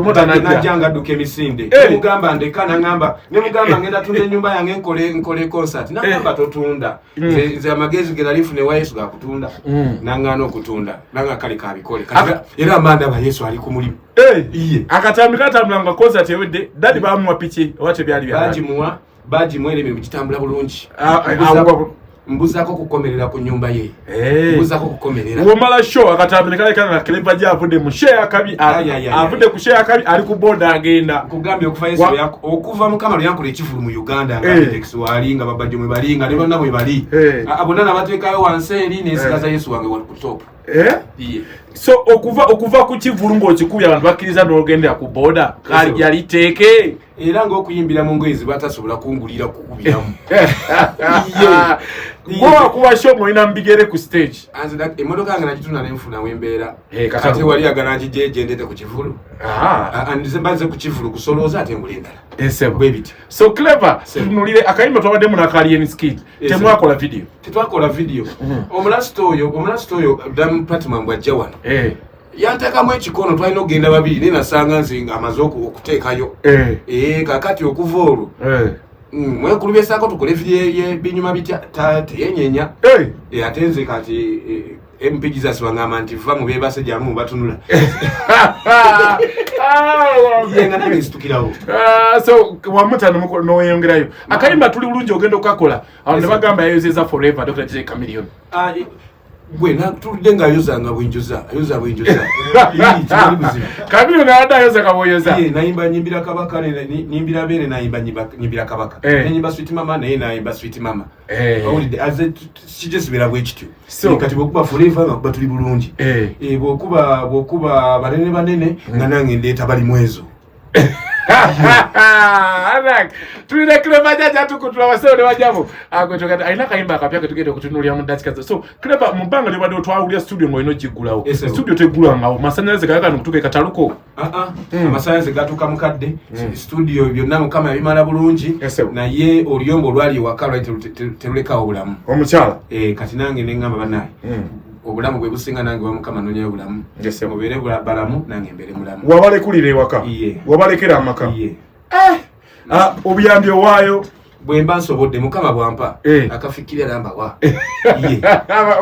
Najja nga adduka emisinde. Nemugamba ndeka, naŋamba, nemugamba ngenda tunda ennyumba yange nkole concert. Nagamba totunda. Nze amagezi ge nali nfuna ewa Yesu gakutunda. Naŋŋaana okutunda, nanga kale kabikole. Era mba ndaba Yesu ali ku mulimu. Iye. Akatambi katambula nga concert ewedde, daddy bamuwa piki oba tebyali bya Bagimuwa, bagimuwa, era emirimu gitambula bulungi. Mbuzaako kukomerera ku nyumba ye. Mbuzaako kukomerera. Womala show, akatambi nekaleka nga Clever J avudde mu show yakabi. Ay, ay, ay, avudde ku show yakabi, ali ku boda agenda. Nkugambye, okuva Yesu okuva Mukama lwe yankola ekivulu mu Uganda, nga Apex waali, nga Babajjo mwe bali, nga ne bonna mwe bali. Ah, bonna nabateekayo wansi eri, nensigaza Yesu wange wali ku top. Iye. So okuva ku kivulu ng'okikubye, abantu bakkiriza n'ogendera ku boda. Yes. Yali teeke. Era ng'okuyimbira mu ngoye zebatasobola kungulira kukubiramu. Gwe wakuba show ng'olina mu bigere ku stage. Emmotoka yange nagitunda nenfuna wembeera. Kati ate wali agala ngijeje ndete ku kivulu. Ah, ah, nze mba nze ku kivulu kusolooza, ate ngula endala. Esebo. Bwe bityo. So Clever, Sebo. tunulire akayimba twabaddemu n'aka Skid. Yes, Temwakola video? Tetwakola video. Omulasita oyo Diamond Platnumz bwajja wano, yanteekamu ekikono. Twalina okugenda babiri, naye nasanga nze ng'amaze okuteekayo. Kakati okuva olwo, mwekulubyesako tukole video yebinyuma bitya, teyenyenya. Ate nze kati MP Jesus wangamba nti va mu beebase, jangu mu batunula. Ye nga nange nsitukirawo. Ah, so wamuta noweyongerayo akayimba Tuli Bulungi, ogenda okukakola awo ne bagamba yayozeza forever Dr J Chameleone. Ah, gwe tuludde ng'ayoza nga bwenjoza, ayoza bwenjoza. Ii, kigali buzibu. Chameleone abadde ayoza kabwoyoza. Ye, nayimba nyimbira kabaka, nyimbira bene, nayimba nyimbira kabaka. Nenyimba Sweet Mama, naye nayimba Sweet Mama. Owulidde, aze kijje sibeera bwe kityo. Kati bwekuba forever, nga kuba Tuli Bulungi. Bwokuba Banene Banene, nga nange ndeeta bali mwezo. Anak, tulina Clever Jajja tukutula basewo ne bajabo. Agwe alina akayimba akapya ketugenda okutunuulira mu dakiika zo. So Clever, mu bbanga lyobadde otwawulira studio ng'olina ogiggulawo. Yes, sir. Studio teggulwangawo, masanyalaze gagano kutuuka ekataluko. Ah, ah, amasannyalaze gatuuka mukadde. Studio byonna Mukama yabimala bulungi. Yes, sir. Naye oluyombo olwali ewaka lwali terulekawo bulamu. Omukyala. Kati nange neŋŋamba, bannaye, obulamu bwe businga nange wa Mukama nonyayo obulamu. Yes, sir. Mubeere balamu, nange mbeere mulamu. Wabalekulira ewaka. Iye. Wabalekera amaka. Iye. Ah, obuyambi owaayo? Bwe mba nsobodde, Mukama bwampa akafikirira nambawa. Iye.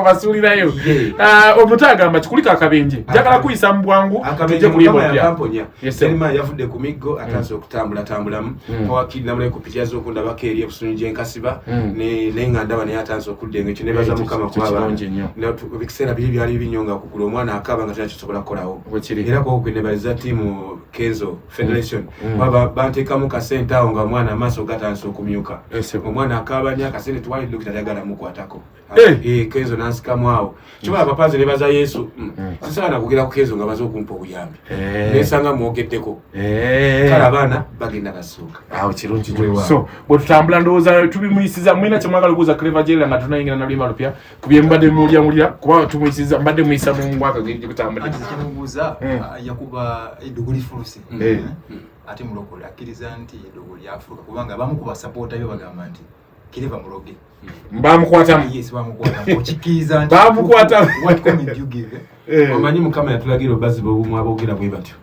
Obasuulirayo. Ye. Ah, omuto agamba kikuliko akabenje, njagala kuyisa mu bwangu. Akabenje, tujje kuyimba Mukama olupya. yakamponya. Yes, sir. Jeremiah yavudde ku miggo, atandise okutambulatambulamu. Pawakiri namulayo ku picha z'okundabako eri ebusunyu gyenkasiba, naye nga ndaba naye atandise okudda engo. Ekyo nebaza Eh, Mukama ekyo kuba abaana. kirungi nnyo. Ebiseera biri byali bibi nnyo, nga kugula omwana akaaba nga tena kisobola kukolawo. Bwe kiri. Era kwoko kwenebaliza tiimu Kenzo Federation, kuba banteekamu kasente awo nga omwana amaaso gatandise okumyuka. Yes, sir. Omwana akaaba nnyo, akasente twali, dokita tayagala mukwatako. Eh. Kenzo nansikamu awo kyoba abapanze nebaza Yesu. Sisaana kugera ku Kenzo nga baze okumpa obuyambi, nensanga mwogeddeko. Kale abaana bagenda basuuka. Awo kirungi nnyo. Weewaawo. So bwe tutambula, ndowooza tubimuyisiza. Mulina kyemwagala okubuuza Clever J nga tunayingira na luyimba lupya ku bye mubadde muwulira? Kuba tumuyisiza, mbadde muyisa mu mwaka gwe gutambula. Anti kyemubuuza, yakuba eddogo lifuluse. Ate mulokole akkiriza nti eddogo lyafuluka? Kubanga abamu ku basapoota byo bagamba nti Clever muloge. Bamukwatamu. Yes, bamukwatamu. Okikkiriza nti Bamukwatamu. What comment do you give, eh? Omanyi Mukama yatulagira obaziba obumu aboogera bwe batyo.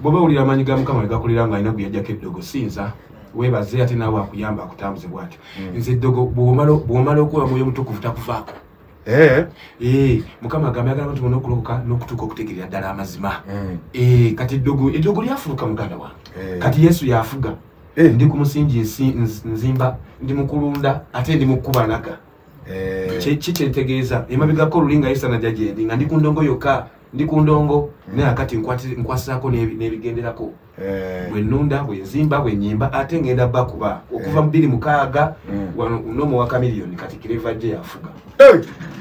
Bw'oba owulira amaanyi ga Mukama wegakulira nga alina gwe yajjako eddogo, sinza weebaze, ate naawe akuyamba akutambuze bw'atyo. Nze eddogo, bw'omala okuba Mwoyo Mutukuvu takuvaako. Mukama agamba yagala abantu bonna okulokoka n'okutuuka okutegerera ddala amazima. Kati eddogo lyafuluka, muganda wange. Kati Yesu yafuga. Ndi ku musingi nzimba, ndi mukulunda, ate ndi mukubanaga. Ki kyentegeeza, emabegako oluli nga Yesu anajja gyendi nga ndi ku ndongo yokka, ndi ku ndongo, naye akati nkwasizaako n'ebigenderako. Bwe nnunda, bwe nzimba, bwe nyimba, ate ngenda bakuba okuva mu 2006 wano nomuwa Chameleone. Kati Clever J yafuga.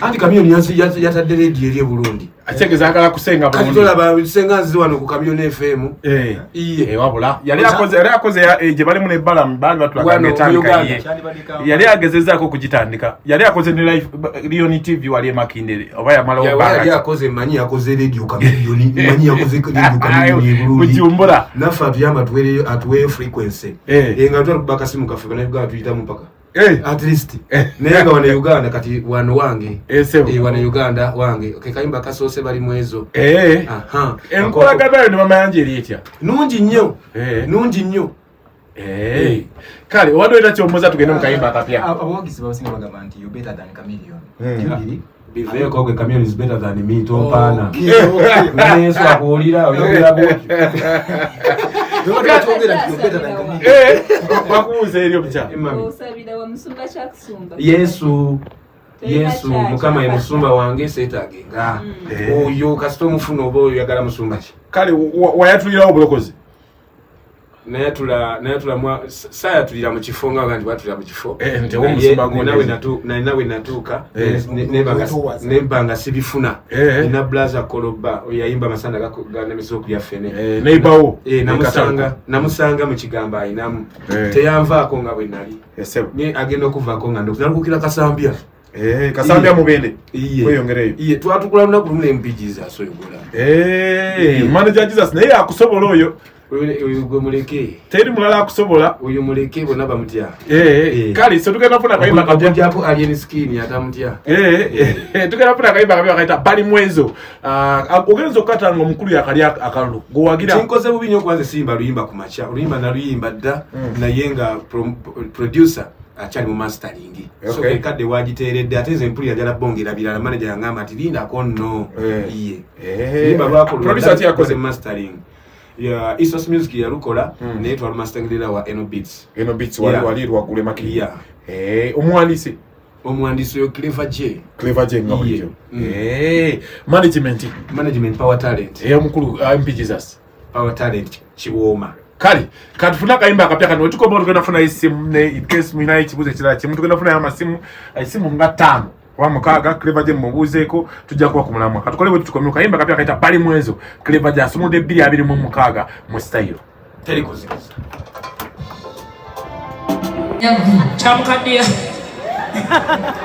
Anti Chameleone yatadde rediyo eri e Burundi. Ategeeza agala kusenga Kati Burundi. tolaba senga nzize wano ku Chameleone FM. Iye. Wabula yali akoze gye balimu ne Balamu baali batulaga Wano, mu ng'etandika Uganda. ye. Kyandibadde Yali agezezaako okugitandika, yali akoze ne live Lion TV wali emakindere oba yamalawo Yali bbanga. Akoze, manyi yakoze rediyo Chameleone, manyi yakoze rediyo Chameleone e Burundi. Bujumbura. Naffe atuyamba atuweeyo frequency. Nga twala kuba akasimu kaffe, bannayuganda tuyitamu mpaka. At least naye nga wano Uganda kati wano wange wano Uganda wange okay, kayimba kasoose bali mwezo. Enkolagana yo ne Mamayanja eri etya? Nungi nnyo. Nungi nnyo. Kale obadde olina ky'omubuuza, tugende mu kayimba akapya. Abawagizi babasinga bagamba nti you better than Chameleone. Biveeko gwe, Chameleone is better than me, tompaana. Yesu akuwulira oyogera bwotyo. Bakubuuza eri omukyala. Yesu Yesu Mukama ye musumba wange, seetaagenga. Oyo kasita omufuna oba oyagala musumba ki? Kale wayatulirawo obulokozi? Nayatula saayatulira mu kifo nga nti batulira mu kifo, nalina we natuuka nemba nga sibifuna. Nina blaza Koloba oyo yayimba amasanda ganemesa okulya ffene. Neibawo. Namusanga mu kigambo ayinamu, teyanvaako nga bwe nali agenda okuvaako nga nalukukira Kasambya. Kasambya Mubende kweyongereyo. Iye, twatukula lunaku lumu nempijiza asoyogola. Manager Jesus naye akusobola oyo. Oyo gwe muleke. Teri mulala akusobola. Oyo muleke, bonna bamutya. Kale so tugenda kufuna kayimba kapya. Okujjako Alien Skin atamutya. Tugenda kufuna kayimba kapya kayita Bali Mwezo. Ogenza okukatanga omukulu yakali akalulu gwewagira. Kinkoze bubi nnyo okubanze siyimba luyimba ku makya. Oluyimba naluyimba dda, naye nga producer akyali mu mastering, so ekadde wagiteeredde, ate nze mpulira njala bongera birala. Manager yangamba nti lindako nno. Iye, luyimba lwakolwa mastering ya Isos Music yalukola, naye twalumastangirira wa Eno Beats. Eno Beats wali wali lwagule makiri. Omuwandiisi? Omuwandiisi oyo Clever J. Clever J nga bulijjo. Management? Management Power Talent. Omukulu MP Jesus. Power Talent kiwooma. Kale katufuna akayimba akapya kano, wetukoma tugenda kufunayo essimu ne in case mulinayo ekibuuzo ekirala kimu, tugenda kufunayo amasimu, esimu nga 5 oba 6. Clever J mumubuuzeeko, tujja kuba ku mulamwa. Katukole bwe tutukomye kayimba kapya kayita Bali Mwezo. Clever J asumudde 2026 mu style. Teri kuzikiza. Kyamukaddiya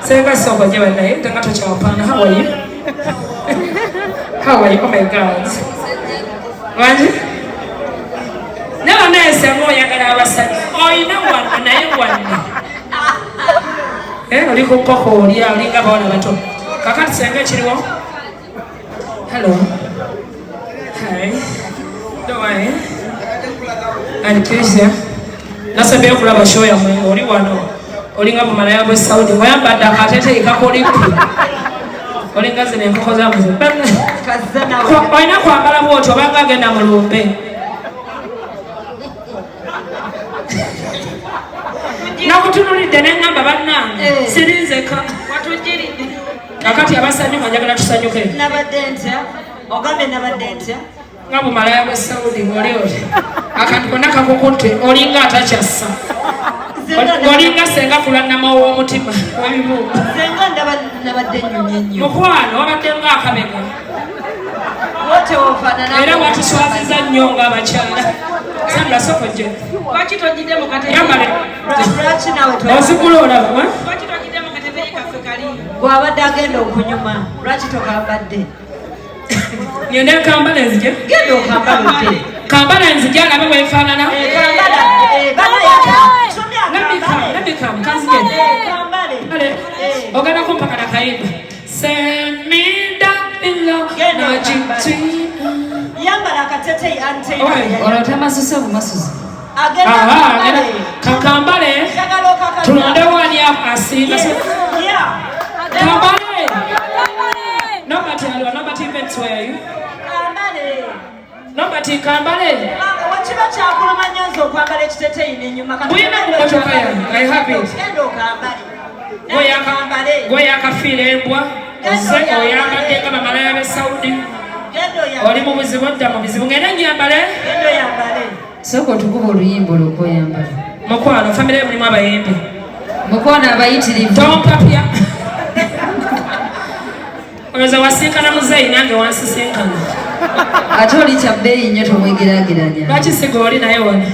senga soko gye bannaye tanga tokyawapana. How are you? How are you? Oh my God, wangi naye bannaye, senga oyagala abasajja oyina wano, naye wanno oli ku nkoko olya, olinga bawala bato. Kakati senga ekiriwo, hello, hi, don't worry. And Christian nasabye okulaba show yammwe. Oli wano olinga bumalaya bwe Saudi, oyambadde akateteyi kakoliku, olinga zino enkoko zamuze. Olina kwambala bwotyo obanga agenda mu lumbe. Nakutunulidde neŋŋamba bannange sirinzeka. Kakati abasanyuka njagala tusanyuke. Nabadde ntya? Ogambye nabadde ntya? Nga bumalaya bwe Saudi, ng'oli oti akantu konna kakukutte, olinga atakyassa, olinga senga kulannama w'omutima w'ebibumba. Senga ndaba nabadde nnyumye nnyo. Mukwano, wabadde nga akabega. Wote ofaanana. Era watuswaziza nnyo ng'abakyala. Sandra, soko gye. Lwaki tojjidde mu katebe? Yambale. Lwaki nawe ozigula olaba? Lwaki tojjidde mu katebe kaffe kali? Gwabadde agenda okunyuma, lwaki tokambadde? Ngende kambala enzije. Genda okambala ode. Kambala enzije alabe bwefaanana. Kambala, Let me come, kanzije. Kambale. Ogenda kumpaka na kayimba. Send me down below. Genda. Najitwina. Yambala akateteyi ante. Olwo tamasusse bumasuzi. Agenda. Aha, akambale. kakambale. Njagala okakasa. Tulondewo ani asinga. Kambale. Nobody aliwa, nobody events where you? Kambale. Nobody kambale. Kubanga wekiba kyakuluma nnyo nze okwambala ekiteteyi nenyuma. Bwina mu motoka yange, I have it. Genda okambale. Kambale. Gwe yakafiira embwa, ozze oyambadde nga bamalaya b'e Saudi. Genda oyambale. Oli mu buzibu, odda mu bizibu. Ngende nyambale. Genda oyambale. Sooka otukuba oluyimba olwo oyambala. Mukwano, famire yo mulimu abayimbi. Mukwano, abayitirivu. Tompapya. Olowooza wasinkana muzeeyi, nange wansisinkana. Ate oli kya bbeeyi nnyo, tomwegeraageranya. Lwaki siga oli naye wano?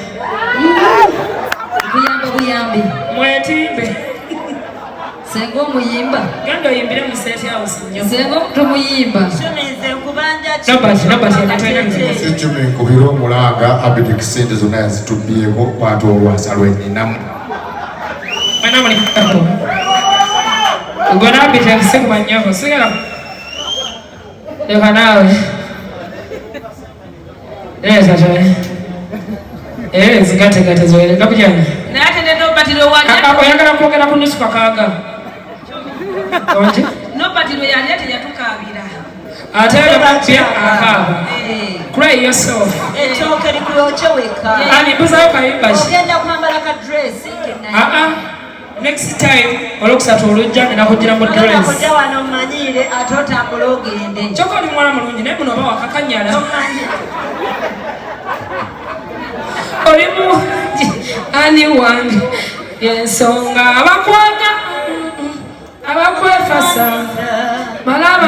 Buyamba buyambi. Mwetimbe. Senga omuyimba. Genda oyimbire mu State House nnyo. Senga tomuyimba. Shumize nkubanja ki? Nobody, nobody, tolina. Sejjumi nkubira omulanga, Abidik sente zonna yazitubbyeko, kwata olwasa lwennyinamu. Mwena muli kako. Gwe nabita sikuba nnyoko sigala. Leka naawe. Leeta kyoye. Eh, zigategatte ziwere. Nakujana. Naye ate ne Nobert lwe walya. Oyagala kwogera ku nusu kakaaga. Ongi? Nobert lwe yalya teyatukaabira. Ate bamukubye akaaba. Cry yourself. Ettooke likulokye wekka. Ani mbuzayo kayimba ki? Ogenda kwambala ka dress kenna. Ah ah. Next time olwokusatu olujja ngenda kujjira mu Ogenda dress. kujja wano mmanyiire ate otambule ogende. Kyokka oli muwala mulungi naye muno oba wakakanyala. Tomanyi. Oli mulungi ani wange yensonga abakwaga abakwefasa balaba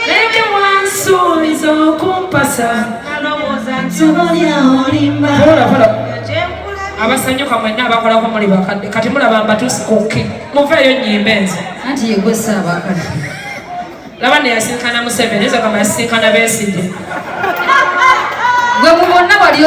neke wansuubiza okumpasa. Nalowooza nti oba olimba. Pola pola. Abasanyuka mwenna abakolako muli bakadde kati mulaba mbatuuse kuki muveeyo nnyimba enzo. Anti yegwe ssaabakadde. Laba neyasinkana Museveni ezo kama yasinkana Besigye. Gwe mu bonna wali.